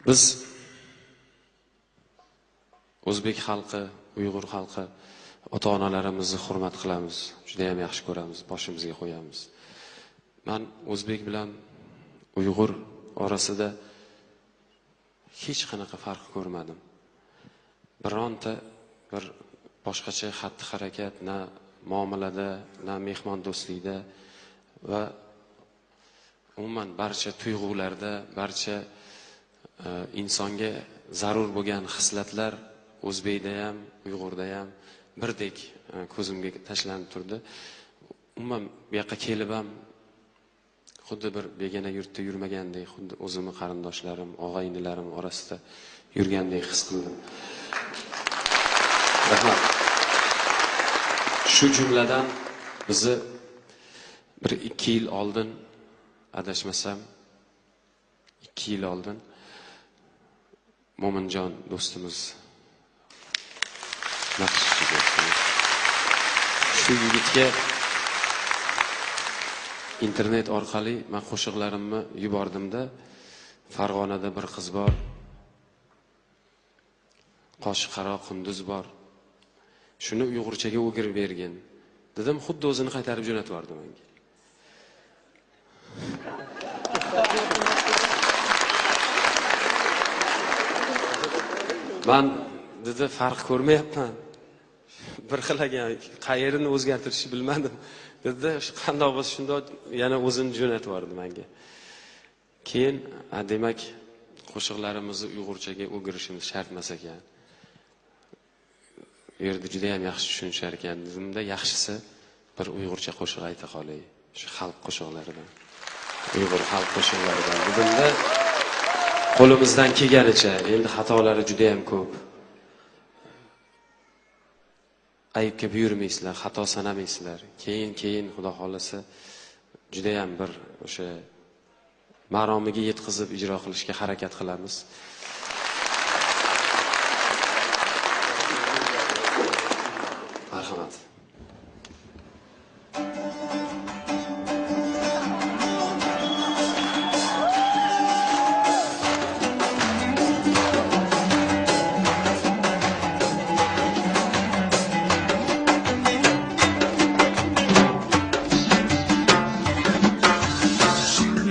Biz o'zbek xalqi, Uyg'ur xalqi ota-onalarimizni hurmat qilamiz, juda ham yaxshi ko'ramiz, boshimizga qo'yamiz. Men o'zbek bilan Uyg'ur orasida hech qanaqa farq ko'rmadim. Bironta bir boshqacha xatti-harakat, na muomalada, na mehmondo'stlikda va umuman barcha tuyg'ularda, barcha insonga zarur bo'lgan xislatlar o'zbekda ham, Uyg'urda ham birdek ko'zimga tashlanib turdi. Umuman bu yoqqa kelib ham xuddi bir begona yurtda yurmagandek, xuddi o'zimni qarindoshlarim, og'a-inilarim orasida yurgandek his qildim. Rahmat. Shu jumladan bizni bir 2 yil oldin, adashmasam 2 yil oldin Mo'minjon do'stimiz, naqshchi do'stimiz, shu yigitga internet orqali men qo'shiqlarimni yubordimda, Farg'onada bir qiz bor, qoshi qaro qunduz bor, shuni uyg'urchaga o'girib bergin dedim, xuddi o'zini qaytarib jo'natib yubordi menga. Man dedi farq ko'rmayapman, bir xil ekan, qayerini o'zgartirishni bilmadim dedi. Qandoq bo'lsa shundoq yana o'zini jo'natib yubordi menga. Keyin demak qo'shiqlarimizni uyg'urchaga o'girishimiz shart emas ekan, u yerda juda ham yaxshi tushunishar ekan dedimda, yaxshisi bir uyg'urcha qo'shiq ayta qolay, shu xalq qo'shiqlaridan, Uyg'ur xalq qo'shiqlaridan dedimda, qo'limizdan kelganicha. Endi xatolari juda ham ko'p, aybga buyurmaysizlar, xato sanamaysizlar. Keyin Xudo xolasa juda ham bir o'sha maromiga yetkazib ijro qilishga harakat qilamiz. Marhamat.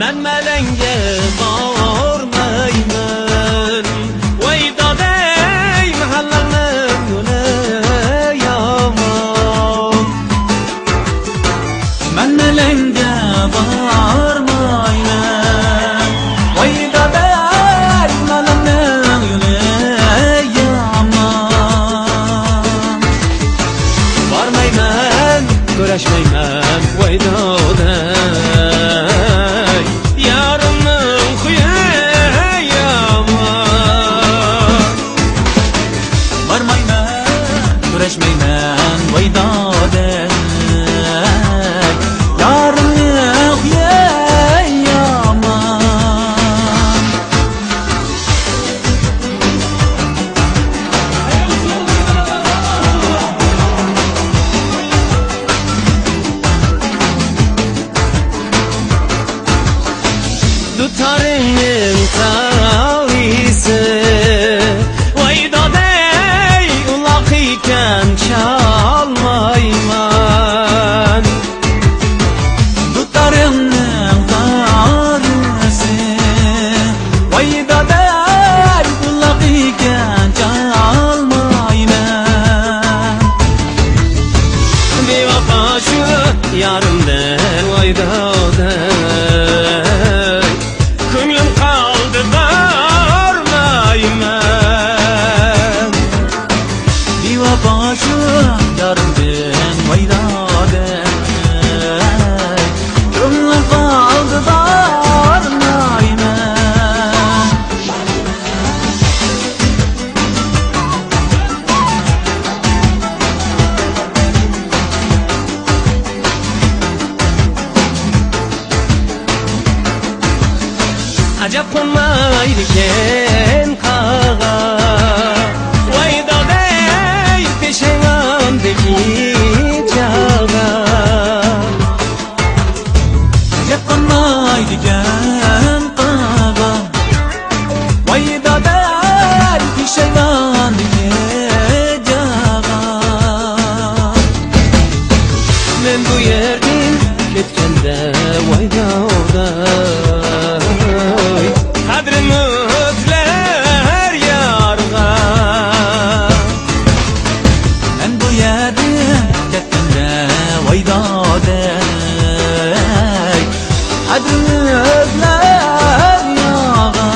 Men malanga bormayman, voy doday, mahallaning yo'li yomon. Men malanga bormayman, voy doday, mahallaning yo'li yomon. Bormayman, ko'rashmayman, voy doday, kurashmayman, voy doday, yorimni yomon. Dutarının tavisi, voy doday, uloq ekan çalmayman. Dutarımның tarisi, voy doday, uloq ekan çalmayman. Bevafo shu yarimdan, voy doday, ko'nglim qoldi bormayman. Bevafo shu yarimdan, voy doday, ko'nglim qoldi bormayman. Ajab qo'nmaydiken qag'a, voy doday, peshonamdagi chag'a. Ajab qo'nmaydiken qag'a, voy. Ketganda voy dovday qadrini o'zlar yorg'a. Men bu yerdan ketganda voy doday qadrini o'zlar yog'a.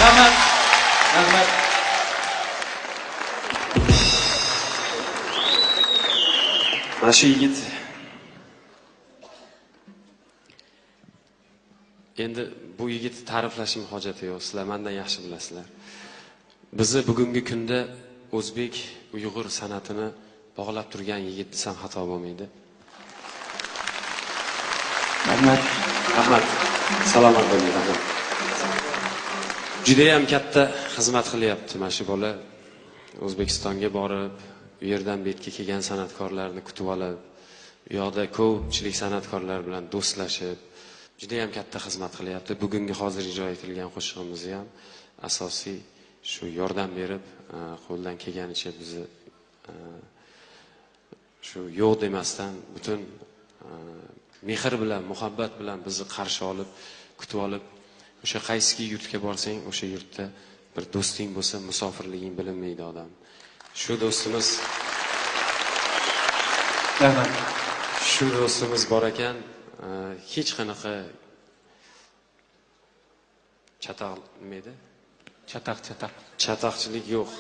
Rahmat. Rahmat. Mana shu yigit endi bu yigitni ta'riflashim hojati yo'q, sizlar mendan yaxshi bilasizlar. Bizni bugungi kunda o'zbek uyg'ur san'atini bog'lab turgan yigit desam xato bo'lmaydi. Rahmat. Rahmat. Salomat bo'ling, rahmat. Judayam katta xizmat qilyapti mana shu bola. O'zbekistonga borib, u yerdan bu yerga kelgan san'atkorlarni kutib olib, u yoqda ko'pchilik san'atkorlar bilan do'stlashib, judayam katta xizmat qilyapti. Bugungi hozir ijro etilgan qo'shig'imizni ham asosiy shu yordam berib, qo'ldan kelganicha bizni shu yo'q demasdan butun mehr bilan, muhabbat bilan bizni qarshi olib, kutib olib, o'sha qaysiki yurtga borsang, o'sha yurtda bir do'sting bo'lsa, musofirliging bilinmaydi odam. Shu do'stimiz, Rahmat. shu do'stimiz bor ekan, hech qanaqa chataq nima edi? Chataq, chataq. Chataqchilik yo'q.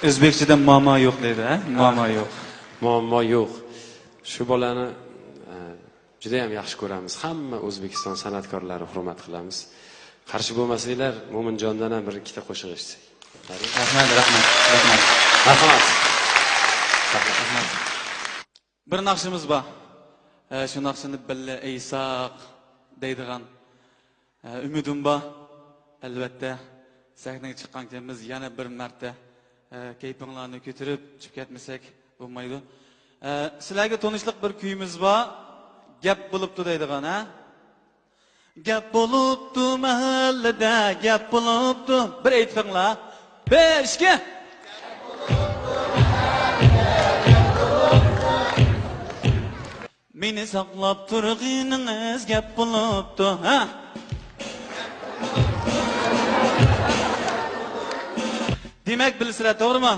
O'zbekchada muammo yo'q deydi, ha? Muammo yo'q. Muammo yo'q. Shu bolani juda ham yaxshi ko'ramiz. Hamma O'zbekiston san'atkorlari hurmat qilamiz. Qarshi bo'lmasanglar, Mo'minjondan ham bir ikkita qo'shiq eshitsak. Rahmat, rahmat, rahmat. Rahmat. Rahmat. Bir naqshimiz bor. Shu naqshini birga aytsaq deydigan umidim bor. Albatta, sahnaga chiqqan ekanmiz, yana bir marta kayfinglarni ko'tarib chiqib ketmasak bo'lmaydi. Sizlarga tanishliq bir kuyimiz bor. Gap bo'libdi deydigan, ha? Gap bo'libdi mahallada, gap bo'libdi. Bir aytinglar. 5 2. Meni saqlab turg'iningiz gap bo'libdi, ha? Demak, bilsizlar, to'g'rimi?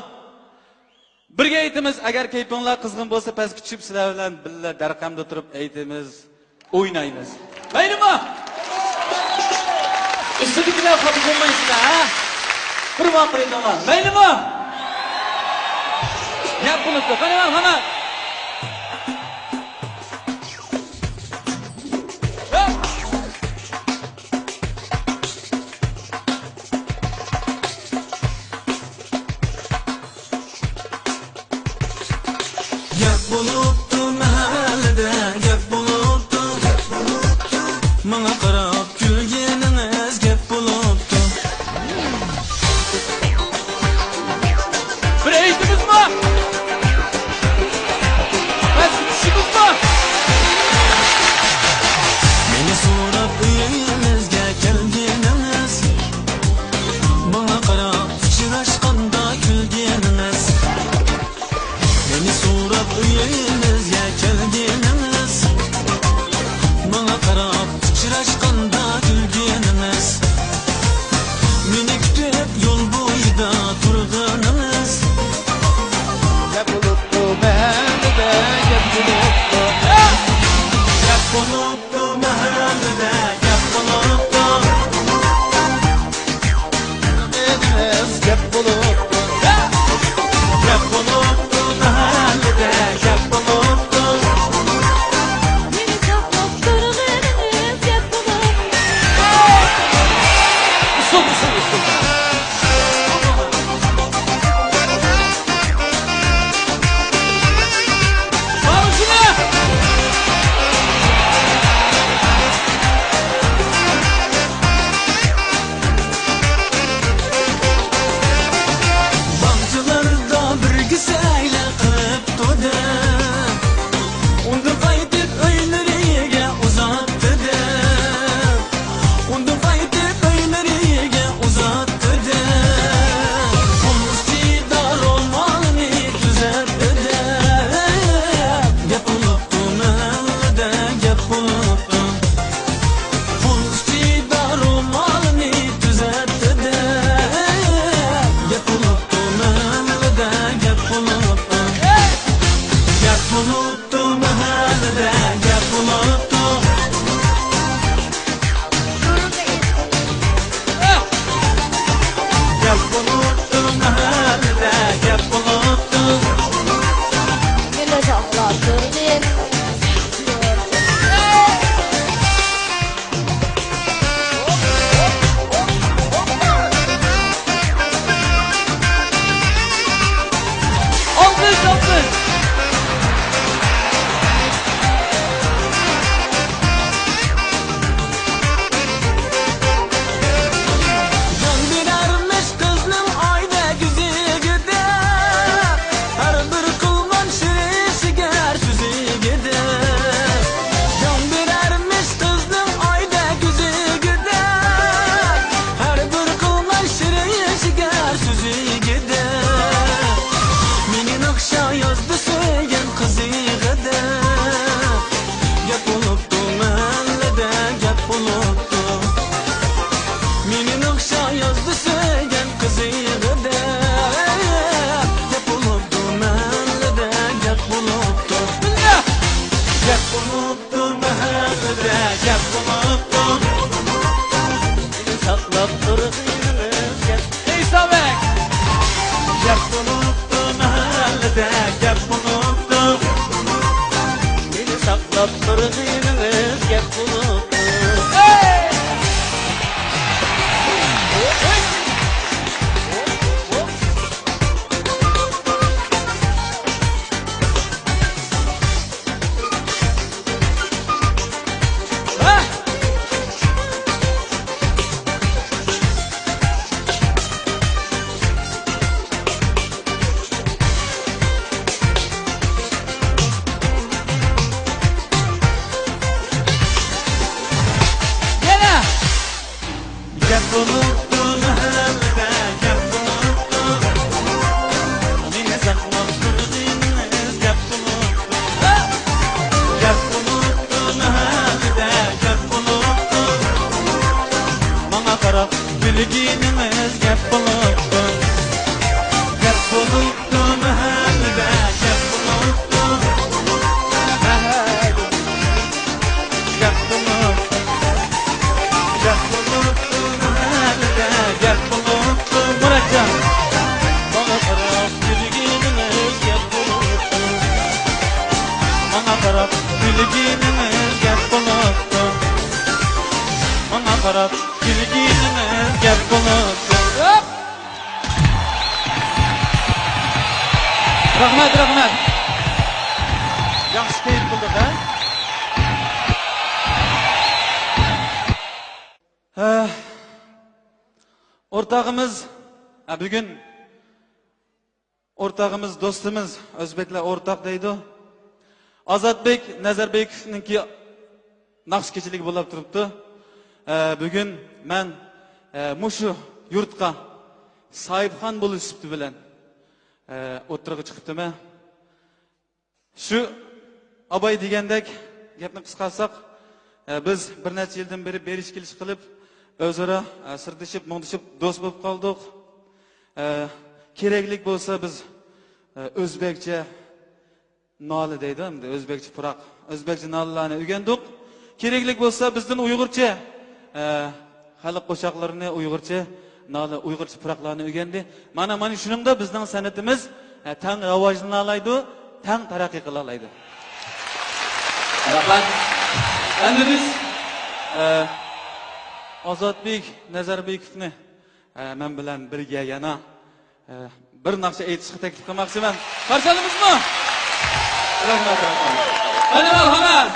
Birga aytamiz, agar kayfinglar qizg'in bo'lsa, pastga tushib sizlar bilan birga darqamda turib aytamiz, o'ynaymiz. Maylimi? Ustidagilar xafa bo'lmaysizlar, ha? Bir vaqt aytaman. Maylimi? Gap bo'libdi. Qani, mana. Gap bo'libdi mahallada, gap bo'libdi. Menga qarab kulganingiz gap bo'libdi. Bir aytdingizmi? Pastga tushdingizmi? Meni so'rab uyingizga kelganingiz, menga qarab uchrashganda kulganingiz. Meni so'rab uyingizga kelganingiz, menga qarab uchrashganda kulganingiz. Meni kutib yo'l bo'yida turganingiz. Gap bo'libdi mahallada, gap bo'libdi. Gap bo'libdi mahallada, gap bo'libdi. Gap bo'libdi. Gap bo'libdi mahallada, gap bo'libdi. Kulginingiz gap bo'libdi. Menga qarab kulginingiz gap bo'libdi. Rahmat, rahmat. Yaxshi kayf qildik, ha? O'rtog'imiz, bugun o'rtog'imiz, do'stimiz, o'zbeklar o'rtoq deydi. Ozodbek Nazarbekovningki naqsh kechiligi bo'lib turibdi. Bugun men mushu yurtga sohibxon bo'lish sifati bilan o'tirg'i chiqibdimi? Shu abay degandek gapni qisqarsak, biz bir necha yildan beri berish kelish qilib, o'zaro sirdishib, mungdishib do'st bo'lib qoldik. Keraklik bo'lsa biz o'zbekcha noli deydi, endi o'zbekcha puroq, o'zbekcha nolilarni o'rgandik. Keraklik bo'lsa bizdan uyg'urcha xalq qo'shoqlarini, uyg'urcha noli, uyg'urcha puroqlarni o'rgandi. Mana shuningda bizning san'atimiz tang rivojlana oladi, tang taraqqiy qila oladi. Rahmat. Endi biz Ozodbek Nazarbekovni men bilan birga yana bir naqsha aytishga taklif qilmoqchiman. Qarshi olamizmi? Rahmat, rahmat. Mana marhamat.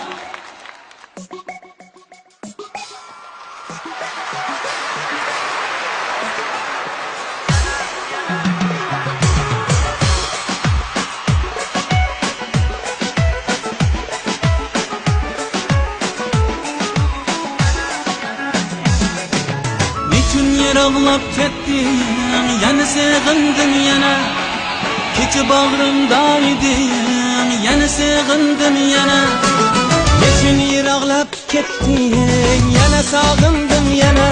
Nechun yiroqlab ketding, yana seg'indim yana. Kecha bag'rimda eding, yana seg'indim yana. Nechun yiroqlab ketding, yana sog'indim yana.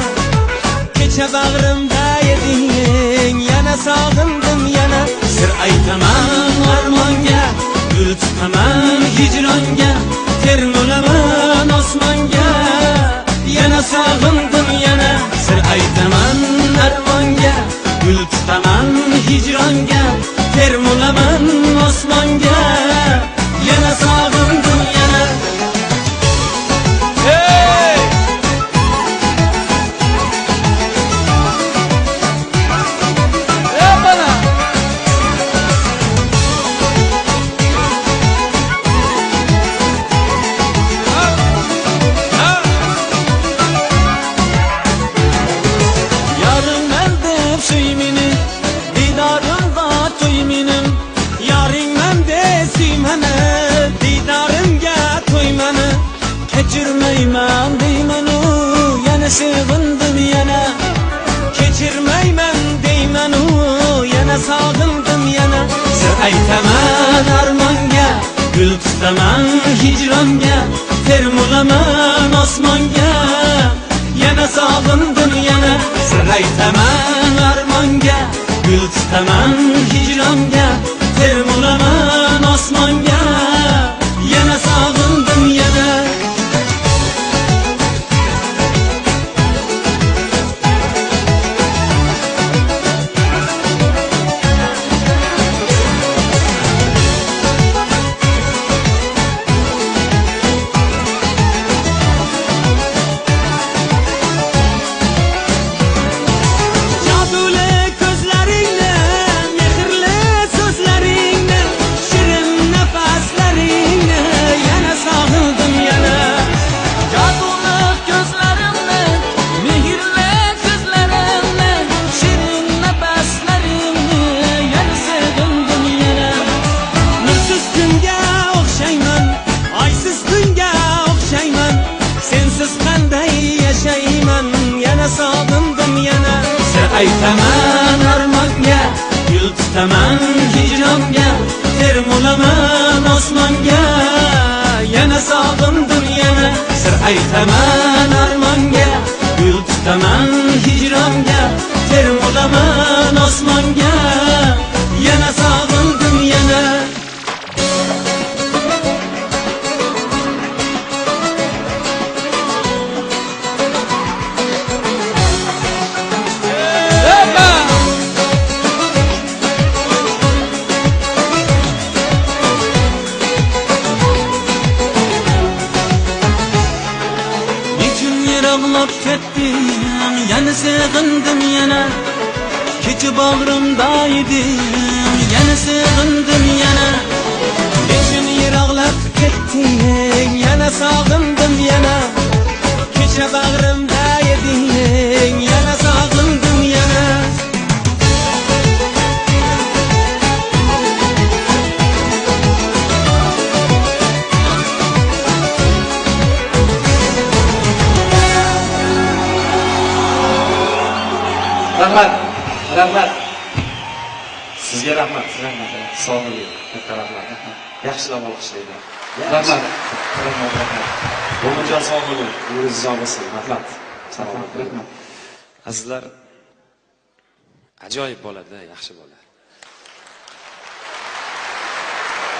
Kecha bag'rimda eding, yana sog'indim yana. Sir aytaman armonga, gul tutaman hijronga, termulaman osmonga, yana sog'indim yana. Sir aytaman armonga, gul tutaman hijronga, termulaman osmonga, yana sog'indim yana. Hey! Bana! Yarın ben deb suy meni, didorimga to'y menim. Yaring men deb suymani, didorimga to'ymani. Kechirmayman deymanu, yana seg'indim yana. Kechirmayman deymanu, yana sog'indim yana. Sir aytaman armonga, gul tutaman hijronga, termulaman osmonga, yana sog'indim yana. Sir aytaman armonga, gul tutaman hijronga, termulaman osmonga, yana sog'indim yana. Jaduli ko'zlaringni, mehrli so'zlaringni, shirin nafaslaringni yana sog'indim yana. Jaduli ko'zlaringni, mehrli so'zlaringni, shirin nafaslaringni yana sevdim yana. Nursiz kunga o'xshayman, oysiz tunga o'xshayman, sensiz qanday yashayman, yana sog'indim yana. Sir aytaman armonga, gul tutaman hijronga, termulaman osmonga, yana sog'indim yana. Sir aytaman armonga, gul tutaman hijronga, termulaman osmonga, yana sog'indim yana. Hoppa! Sog'indim yana, kecha bag'rimda eding, yana sog'indim yana. Nechun yiroqlab ketding, yana sog'indim yana. Kecha bag'rimda eding, yana sog'indim yana. Rahmat, rahmat. Sizga rahmat. Sog' bo'ling. Katta rahmat. Yaxshilab olqishlaydi. Rahmat. Rahmat, rahmat. Mo'minjon, sog' bo'ling. Umringiz uzoq bo'lsin. Rahmat. Salomat bo'ling. Rahmat. Azizlar, ajoyib bolada, yaxshi bola.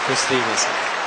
Ko'z tegmasin.